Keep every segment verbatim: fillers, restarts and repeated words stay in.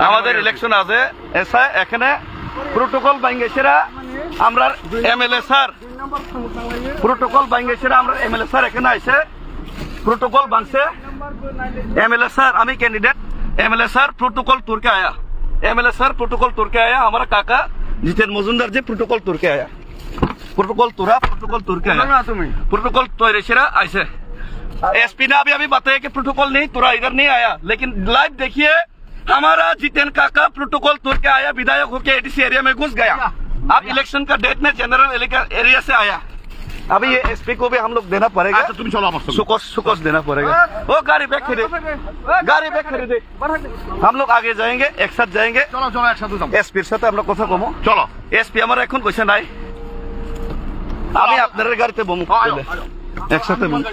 আমাদের ইলেকশন আছে, এসে এখানে প্রোটোকল ভাঙ্গেছেরা আমরা এমএলএ স্যার, প্রোটোকল ভাঙ্গেছেরা আমরা এমএলএ স্যার এখানে আইছে, প্রোটোকল ভাঙছে এমএলএ স্যার, আমি ক্যান্ডিডেট, এমএলএ স্যার প্রোটোকল তুরকে আয়া, এমএলএ স্যার প্রোটোকল তুরকে আয়া, আমার কাকা জিতেন মজুমদার যে প্রোটোকল তুরকে আয়া। Protocol tura, protocol tura kya hai? Protocol tura sira aise. S P ne abhi abhi bataya ki protocol nahi tura, idhar nahi aaya. Lekin live dekhiye, hamara Jiten kaka protocol tura kya aaya, bidhayak hoke A D C area mein ghus gaya. Ab election ka date mein general elaka area se aaya. Abhi ye S P ko bhi hum log dena padega. Acha, tum chalo amar sange. Sukos, sukos dena padega. Oh, gari bag khede. Gari bag khede. Hum log aage jayenge, ek saath jayenge. Chalo, chalo, ek saath jayenge. S P r sathe hum log kotha komo. Chalo. S P আমার এখন কইছে নাই, আমি আপনার গাড়িতে বমু। আয়, আয়। একসাথে বমু।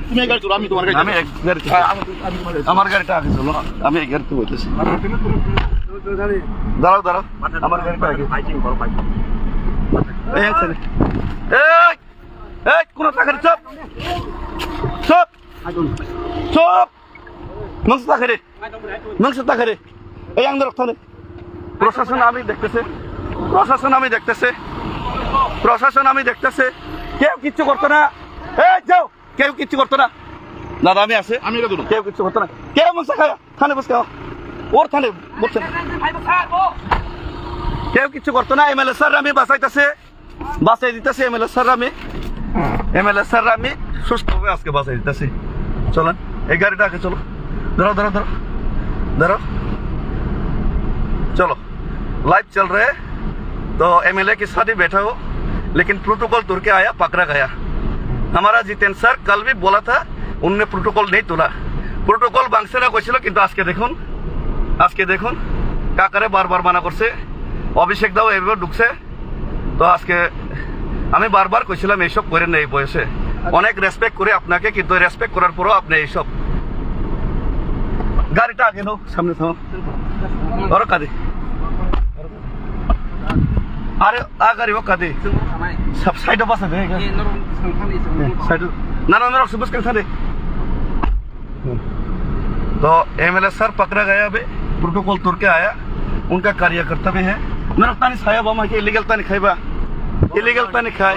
তুমি এই গাড়ি চলো, আমি তোমার গাড়ি আমি চলো। এক গাড়িতে। হ্যাঁ, আমি, আমি তোমার গাড়ি চলো। আমার গাড়িটা আগে চলো, আমি এই গাড়িতে বইতেছি। দাঁড়াও, দাঁড়াও, আমার গাড়িটা আগে। এই, এক সেকেন্ড। এই, এই, কোন টাকা চুপ, চুপ, চুপ। Nung sa takere. Nung sa takere. এই আন্দোলন থানে। প্রশাসন আমি দেখতেছে। প্রশাসন আমি দেখতেছে। প্রশাসন আমি দেখতেছে। কেউ কিচ্ছু করতো না। এই যাও। কেউ কিচ্ছু করতো না। দাদা আমি আছে। আমি এটা দুটো। কেউ কিচ্ছু করতো না। কেউ মুসা খায়। থানে বস খাও। ওর থানে বলছেন। কেউ কিচ্ছু করতো না। এমএলএ স্যার আমি বাঁচাইতেছে। বাঁচাই দিতেছি এমএলএ স্যার আমি, এমএলএ স্যার আমি সুস্থভাবে আজকে বাঁচাই দিতেছি। চলেন, এই গাড়িটা আগে চলো, ধরো, ধরো, ধরো, ধরো, চলো, लाइव चल रहे। तो एमएलए के साथ ही बैठा हो, लेकिन प्रोटोकॉल तोड़ के आया, पकड़ा गया। हमारा जितेन सर कल भी बोला था, उनने प्रोटोकॉल नहीं तोड़ा। प्रोटोकॉल ভাঙছে না কইছিল, কিন্তু আজকে দেখুন, আজকে দেখুন, কাকারে বারবার মানা করছে, অভিষেক দাও এভাবে ঢুকছে। তো আজকে আমি বারবার কইছিলাম এইসব করেন না এই বয়সে। অনেক রেসপেক্ট করি আপনাকে, কিন্তু রেসপেক্ট করার পরও আপনি এইসব। গাড়িটা আগে নাও, সামনে থামো। ওরা কাঁদে। আরে, আ গাড়ি ও কাঁদে। সব সাইডে বসে দে। সাইডে। না, না, না, সব বস করে থাকে। तो एमएलए सर पकड़ा गया अभी, प्रोटोकॉल तोड़ के आया, उनका कार्यकर्ता भी है। नरक तानी साया बामा के इलीगल तानी खाइबा, इलीगल तानी खाए।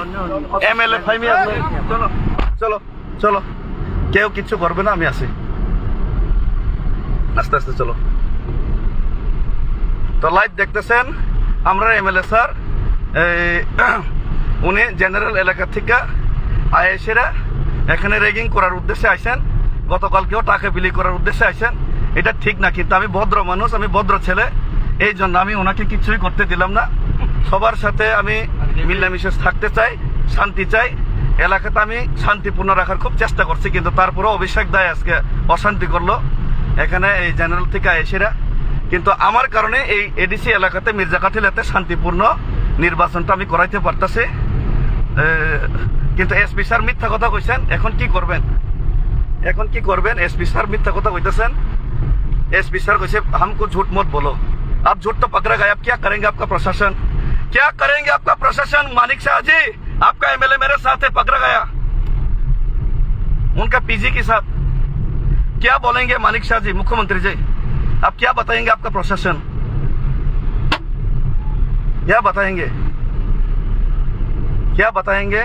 एमएलए भाई में चलो, चलो, चलो, কেউ কিচ্ছু করবে না, আমি আছি। আস্তে আস্তে চলো। তো লাইভ দেখতেছেন, আমরা এমএলএ স্যার, এই, উনি জেনারেল এলাকা থেকে আইএসএরা এখানে র্যাগিং করার উদ্দেশ্যে আইছেন, গতকালকেও টাকা বিলি করার উদ্দেশ্যে আইছেন। এটা ঠিক না, কিন্তু আমি ভদ্র মানুষ, আমি ভদ্র ছেলে, এই জন্য আমি ওনাকে কিচ্ছুই করতে দিলাম না। সবার সাথে আমি মিলামিশে থাকতে চাই, শান্তি চাই। এলাকাতে আমি শান্তিপূর্ণ রাখার খুব চেষ্টা করছি, কিন্তু তারপরেও অভিষেক দায় আজকে অশান্তি করলো এখানে এই জেনারেল থেকে আইএসএরা। কিন্তু আমার কারণে এই এডিসি এলাকাতে মির্জা কাঠিল এতে শান্তিপূর্ণ নির্বাচনটা আমি করাইতে পারতাছি। এ, কিন্তু এসপি স্যার মিথ্যা কথা কইছেন, এখন কি করবেন? এখন কি করবেন? এসপি স্যার মিথ্যা কথা কইতেছেন। এসপি স্যার কইছে, "हमको झूठ मत बोलो।" आप झूठ तो पकड़ा गया, अब क्या करेंगे आपका प्रशासन? क्या करेंगे आपका प्रशासन, मानिक शाह जी? आपका एमएलए मेरे साथ है, पकड़ा गया उनका पीजी के साथ। क्या बोलेंगे मानिक शाह जी, मुख्यमंत्री जी? अब क्या बताएंगे आपका प्रशासन? क्या बताएंगे? क्या बताएंगे?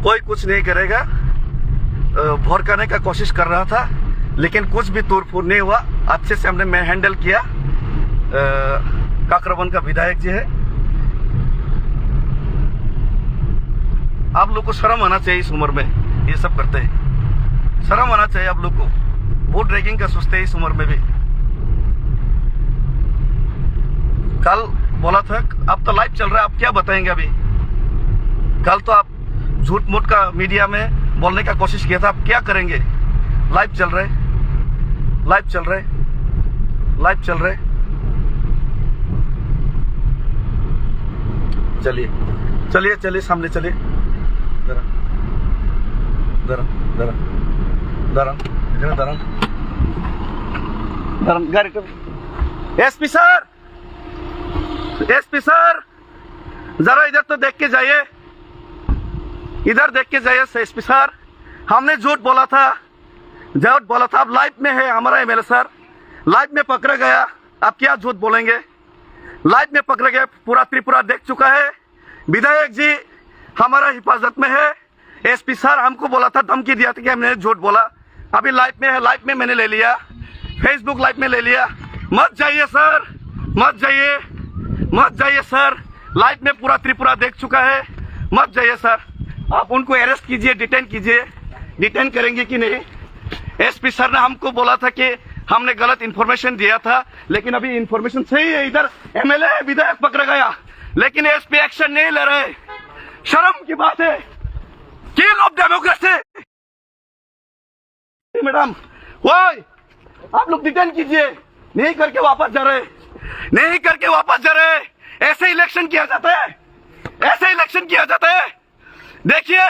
कोई कुछ नहीं करेगा। अ, भड़काने का कोशिश कर रहा था, लेकिन कुछ भी तोड़फोड़ नहीं हुआ। अच्छे से हमने मैं हैंडल किया। अ, काकराबंद का विधायक जी है। आप लोग को शर्म आना चाहिए इस उम्र में, ये सब करते हैं। शर्म आना चाहिए आप लोग को। बहुत र्यागिंग का सोचते हैं इस उम्र में भी। कल बोला था, अब तो लाइव चल रहा है, आप क्या बताएंगे अभी? कल तो आप झूठ मूठ का मीडिया में बोलने का कोशिश किया था, आप क्या करेंगे? लाइव चल रहे, लाइव चल रहे, लाइव चल रहे। चलिए, चलिए, चलिए, सामने चलिए। দাঁড়ান, দাঁড়ান, দাঁড়ান, দাঁড়ান, এখানে দাঁড়ান, দাঁড়ান, গাড়িটা एसपी सर, एसपी सर, जरा इधर तो देख के जाइए, इधर देख के जाइए एसपी सर। हमने झूठ बोला था, झूठ बोला था। अब लाइव में है हमारा एमएलए सर, लाइव में पकड़ा गया। अब क्या झूठ बोलेंगे, लाइव में पकड़ा गया, पूरा त्रिपुरा देख चुका है। विधायक जी हमारा हिफाजत में है। एसपी सर हमको बोला था, धमकी दिया था कि हमने झूठ बोला। अभी लाइव में है, लाइव में मैंने ले लिया, फेसबुक लाइव में ले लिया। मत जाइए सर, मत जाइए, मत जाइए सर। लाइव में पूरा त्रिपुरा देख चुका है, मत जाइए सर। आप उनको अरेस्ट कीजिए, डिटेन कीजिए। डिटेन करेंगे कि नहीं? एसपी सर ने हमको बोला था कि हमने गलत इंफॉर्मेशन दिया था, लेकिन अभी इंफॉर्मेशन सही है। इधर एमएलए विधायक पकड़ा गया, लेकिन एसपी एक्शन नहीं ले रहे। शर्म की बात है। किंग ऑफ डेमोक्रेसी मैडम, ओए, आप लोग डिटेन कीजिए। नहीं करके वापस जा रहे, नहीं करके वापस जा रहे। ऐसे इलेक्शन किया जाता है, ऐसे इलेक्शन किया जाता है। देखिए,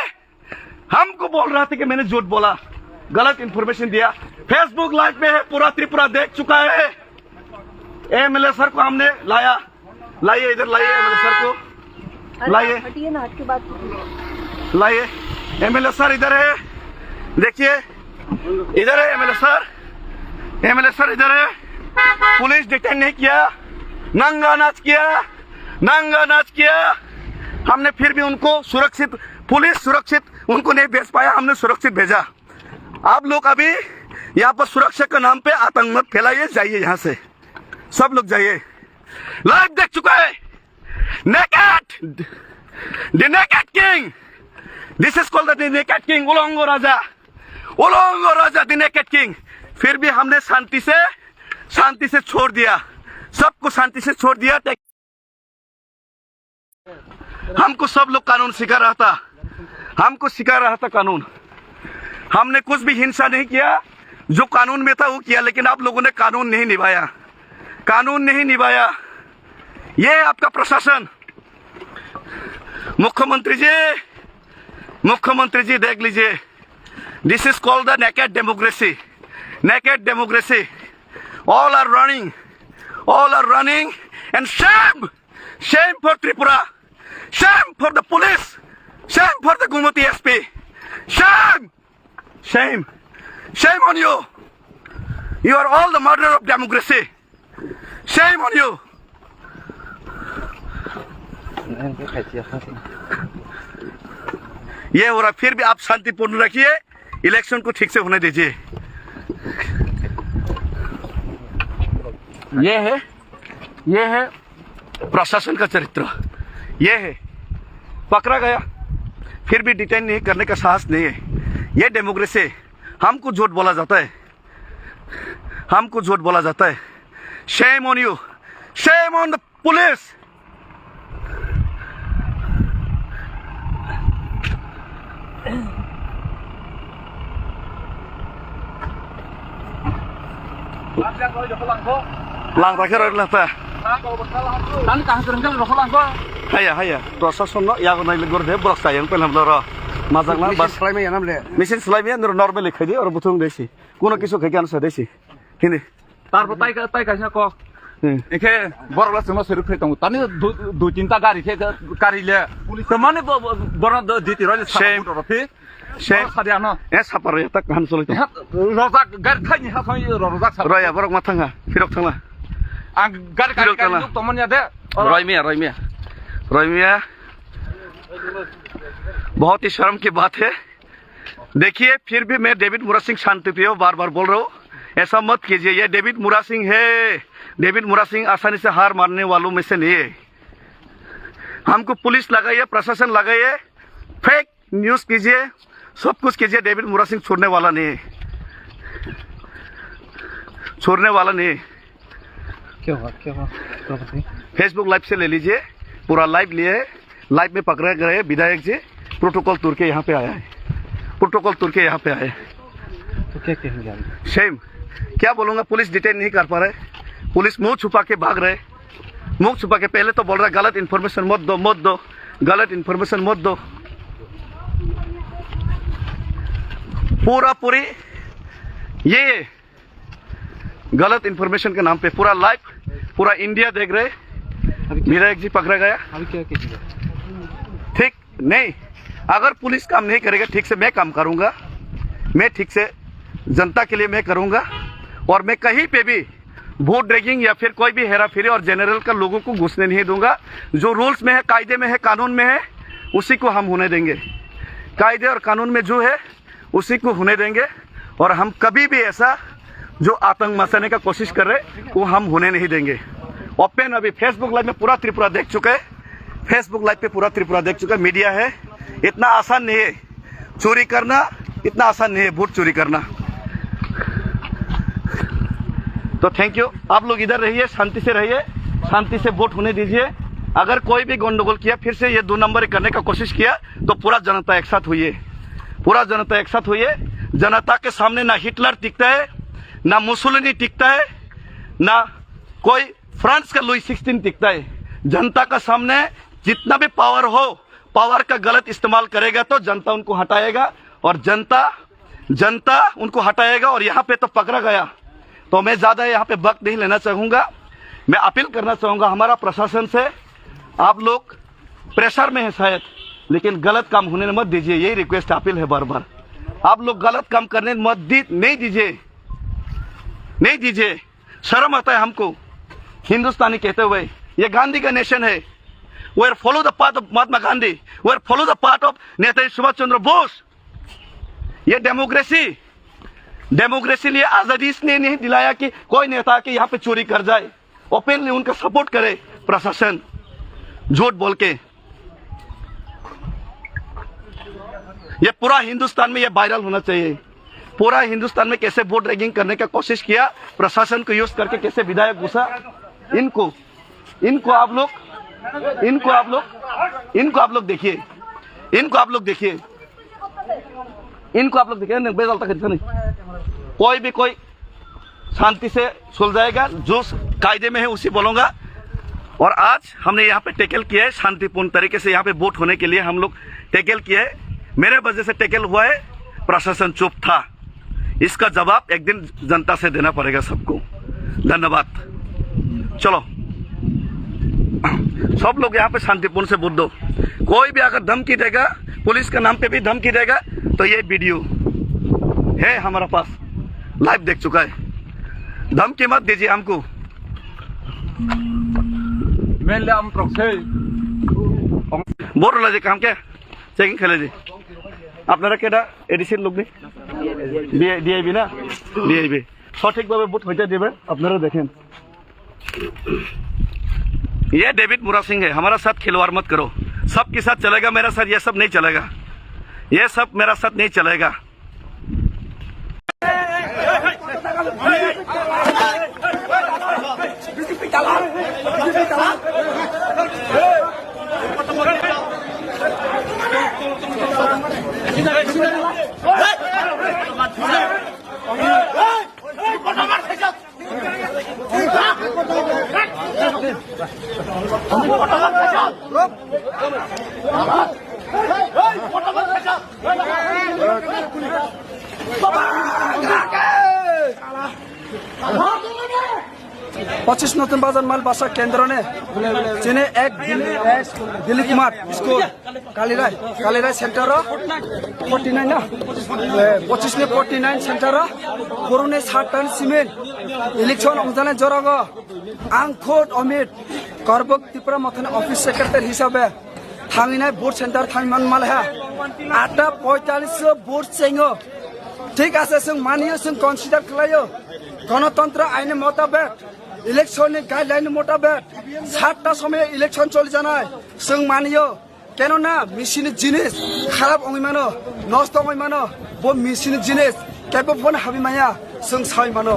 हमको बोल रहा था कि मैंने झूठ बोला, गलत इंफॉर्मेशन दिया। फेसबुक लाइव में है, पूरा त्रिपुरा देख चुका है। एमएलए सर को हमने लाया, लाइए इधर, लाइए एमएलए सर को, अरे लाइए। आप हटिए ना, हट के बात कीजिए। लाइए, एमएलए सर इधर है, देखिए, इधर है एमएलए सर, एमएलए सर इधर है। पुलिस डिटेन नहीं किया, नंगा नाच किया, नंगा नाच किया। हमने फिर भी उनको सुरक्षित, पुलिस सुरक्षित उनको नहीं भेज पाया, हमने सुरक्षित भेजा। आप लोग अभी यहाँ पर सुरक्षा के नाम पे आतंक मत फैलाइए, जाइए यहाँ से, सब लोग जाइए। लाइव देख चुका है, naked, the naked king, this is called the naked king. उलंगो राजा, उलंगो राजा, द नेकेड किंग। फिर भी हमने शांति से, शांति से छोड़ दिया, सबको शांति से छोड़ दिया। हमको सब लोग कानून सिखा रहा था, हमको सिखा रहा था कानून। हमने कुछ भी हिंसा नहीं किया, जो कानून में था वो किया, लेकिन आप लोगों ने कानून नहीं निभाया, कानून नहीं निभाया। ये आपका प्रशासन, मुख्यमंत्री जी, मुख्यमंत्री जी देख लीजिए, this is called the naked democracy, naked democracy। All are running, all are running, and shame, shame for Tripura, shame for the police, shame for the Gumoti S P, shame, shame, shame on you. You are all the murderer of democracy. Shame on you. ये हो रहा, फिर भी आप शांतिपूर्ण रखिए, इलेक्शन को ठीक से होने दीजिए। ये है, ये है प्रशासन का चरित्र। ये है, पकड़ा गया, फिर भी डिटेन नहीं करने का साहस नहीं है। ये डेमोक्रेसी है। हमको झूठ बोला जाता है, हमको झूठ बोला जाता है। Shame on you, shame on the police. Lang ta khe roi lang ta. Tani kaham kwrwng khe rw kho lang kho. Haya, haya. Proshasonno yago nai gor de, borok chayang pelam lo ro. Majak na. Misil bas. Swlai maya nam le. Misil swlai maya, nor-, normally khai di, oro buthung de si. Kuno kisu khai khe ano sa de si. Hini. Tarbo tai ka, tai kaisa kok. Hmm. Ekhe borok la chwngno swiru phai tongo. Tani du-, dui tinta gari khe ka-, kari le. Tamani bo-, bo-, borok do-, diti roi le sa. Shame. Borok phi. Shame. Borok sadi ano. E sapar ya tak han soli to. Ha, rojak gari thani ha thani rojak sa. Roya borok ma thanga. Phirok thangla. Ang gari kari phirok kari thangla. Nuk tomon ya de. Roy miya, roy miya. Roy miya. बहुत ही शर्म की बात है। देखिए, फिर भी मैं डेविड मुरा सिंह शांति प्रिय बार बार बोल रहा हूँ, ऐसा मत कीजिए। ये डेविड मुरा सिंह है, डेविड मुरा सिंह आसानी से हार मानने वालों में से नहीं है। हमको पुलिस लगाइए, प्रशासन लगाइए, फेक न्यूज़ कीजिए, सब कुछ कीजिए, डेविड मुरा सिंह छोड़ने वाला नहीं है, छोड़ने वाला नहीं है। क्या हुआ, क्या हुआ? प्रभु जी। फेसबुक लाइव से ले लीजिए, पूरा लाइव लिए है। लाइव में पकड़ा गया है विधायक जी, प्रोटोकॉल तोड़ के यहाँ पे आया है, प्रोटोकॉल तोड़ के यहाँ पे आया है। तो क्या कहेंगे आप? शेम, क्या बोलूँगा, पुलिस डिटेन नहीं कर पा रहे, पुलिस मुंह छुपा के भाग रहे, मुंह छुपा के। पहले तो बोल रहा है गलत इन्फॉर्मेशन मत दो, मत दो, गलत इन्फॉर्मेशन मत दो। पूरा पूरी ये गलत इंफॉर्मेशन के नाम पे पूरा लाइव, पूरा इंडिया देख रहे। विधायक जी पकड़ा गया। ठीक नहीं, अगर पुलिस काम नहीं करेगा ठीक से, मैं काम करूंगा, मैं ठीक से जनता के लिए मैं करूंगा। और मैं कहीं पे भी वोट ड्रैगिंग या फिर कोई भी हेरा फेरी और जनरल का लोगों को घुसने नहीं दूंगा। जो रूल्स में है, कायदे में है, कानून में है, उसी को हम होने देंगे। कायदे और कानून में जो है, उसी को होने देंगे। और हम कभी भी ऐसा जो आतंक मचाने का कोशिश कर रहे, वो हम होने नहीं देंगे। ओपन अभी फेसबुक लाइव में पूरा त्रिपुरा देख चुका है, फेसबुक लाइव पे पूरा त्रिपुरा देख चुका है, मीडिया है। इतना आसान नहीं है चोरी करना, इतना आसान नहीं है वोट चोरी करना। तो थैंक यू, आप लोग इधर रहिए, शांति से रहिए, शांति से वोट होने दीजिए। अगर कोई भी गंडगोल किया, फिर से ये दो नंबर करने का कोशिश किया, तो पूरा जनता एक साथ हुई है, पूरा जनता एक साथ हुई है। जनता के सामने ना हिटलर टिकता है, ना मुसोलिनी टिकता है, ना कोई फ्रांस का लुई सिक्सटीन टिकता है। जनता का सामने जितना भी पावर हो, पावर का गलत इस्तेमाल करेगा तो जनता उनको हटाएगा, और जनता जनता उनको हटाएगा। और यहाँ पे तो पकड़ा गया, तो मैं ज्यादा यहाँ पे वक्त नहीं लेना चाहूंगा। मैं अपील करना चाहूंगा हमारा प्रशासन से, आप लोग प्रेशर में है शायद, लेकिन गलत काम होने मत दीजिए, यही रिक्वेस्ट अपील है बार बार। आप लोग गलत काम करने मत दी, नहीं दीजिए, नहीं दीजिए। शर्म आता है हमको हिंदुस्तानी कहते हुए। ये गांधी का नेशन है। We are follow the path of Mahatma Gandhi, we are follow the path of Netaji Subhash Chandra Bose। ये डेमोक्रेसी, डेमोक्रेसी लिए आजादी इसलिए नहीं दिलाया कि कोई नेता के यहाँ पे चोरी कर जाए, ओपनली उनका सपोर्ट करे प्रशासन, झूठ बोल के। ये पूरा हिंदुस्तान में ये वायरल होना चाहिए। पूरा हिंदुस्तान में कैसे वोट ड्रैगिंग करने का कोशिश किया, प्रशासन को यूज़ करके कैसे विधायक घुसा, इनको, इनको आप लोग, इनको आप लोग, इनको आप लोग देखिए, इनको आप लोग देखिए, इनको आप लोग देखिए। नहीं, बेजाल तक नहीं। कोई भी कोई शांति से सुलझाएगा, जो कायदे में है उसी बोलूंगा। और आज हमने यहाँ पे टैकल किया है, शांतिपूर्ण तरीके से यहाँ पे वोट होने के लिए हम लोग टैकल किया है। मेरे वजह से टैकल हुआ है, प्रशासन चुप था। इसका जवाब एक दिन जनता से देना पड़ेगा सबको। धन्यवाद। चलो, सब लोग यहाँ पे शांतिपूर्ण से वोट दो। कोई भी अगर धमकी देगा, पुलिस के नाम पे भी धमकी देगा, तो ये वीडियो है हमारा पास, लाइव देख चुका है। धमकी मत दीजिए हमको। Mainly ang proxy। बोर लजे काम क्या? চেকিং খেলে জি। আপনারা কেটা এডিসির লোক নি? ডিআইবি না? ডিআইবি। সঠিকভাবে ভোট হইতে দিবেন, আপনারা দেখেন। ये डेविड मुरा सिंह है, हमारा साथ खिलवाड़ मत करो। सबके साथ चलेगा, मेरा साथ ये सब नहीं चलेगा। ये सब मेरा साथ नहीं चलेगा। পঁচিশ নতুন বাজার মাল বাসা কেন্দ্র নে চিনে এক দিল-, এক দিলীপ কুমার স্কুল কালিরাই, কালিরাই সেন্টার ফর্টি নাইন না? এ, পঁচিশ নে ফর্টি নাইন সেন্টার পুরনে সাতটান সিমেন্ট ইলেকশন অংজানে জরাগ আং খোদ অমিত করবক ত্রিপুরা মথনে অফিস সেক্রেটারি হিসাবে থামিনাই ভোট সেন্টার থামিমান মালহা আটটা পঁয়তাল্লিশ ভোট চেঙ্গো। ঠিক আছে, जों मानियो, जों कन्सिडार खालायो। गणतन्त्र आइन मुताबिक, इलेक्सननि गाइडलाइन मुताबिक, सातटा समय इलेक्सन चलि जानाय जों मानियो। केनना मेसिननि जिनिस खाराप ongwi mano, nosto ongwi mano, bo मेसिननि जिनिस kebo phone habi maya, जों sawi mano।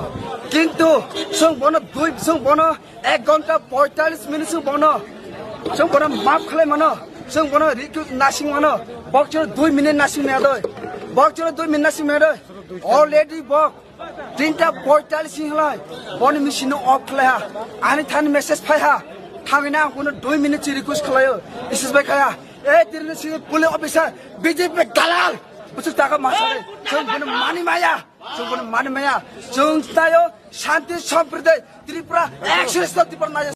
Kintu जों bono dui, जों bono ek ghonta poitallis minit जों bono, जों bono map khlai mano, जों bono request nasing mano, bok choro dui minit nasing maya doi, bok choro dui minit nasing maya doi, already bok tinta poitallis hinglai, boni machine no off khlai ha, ani thani message phai ha, thangina ang bono dui minit chi request khlaio, S S B kaya, e tini si police officer, B J P dalal, Kuchuk taka masare, chwng bono mani maya, chwng bono mani maya, chwng tayo shanti sampriti, Tripura, action stop Tripura maya.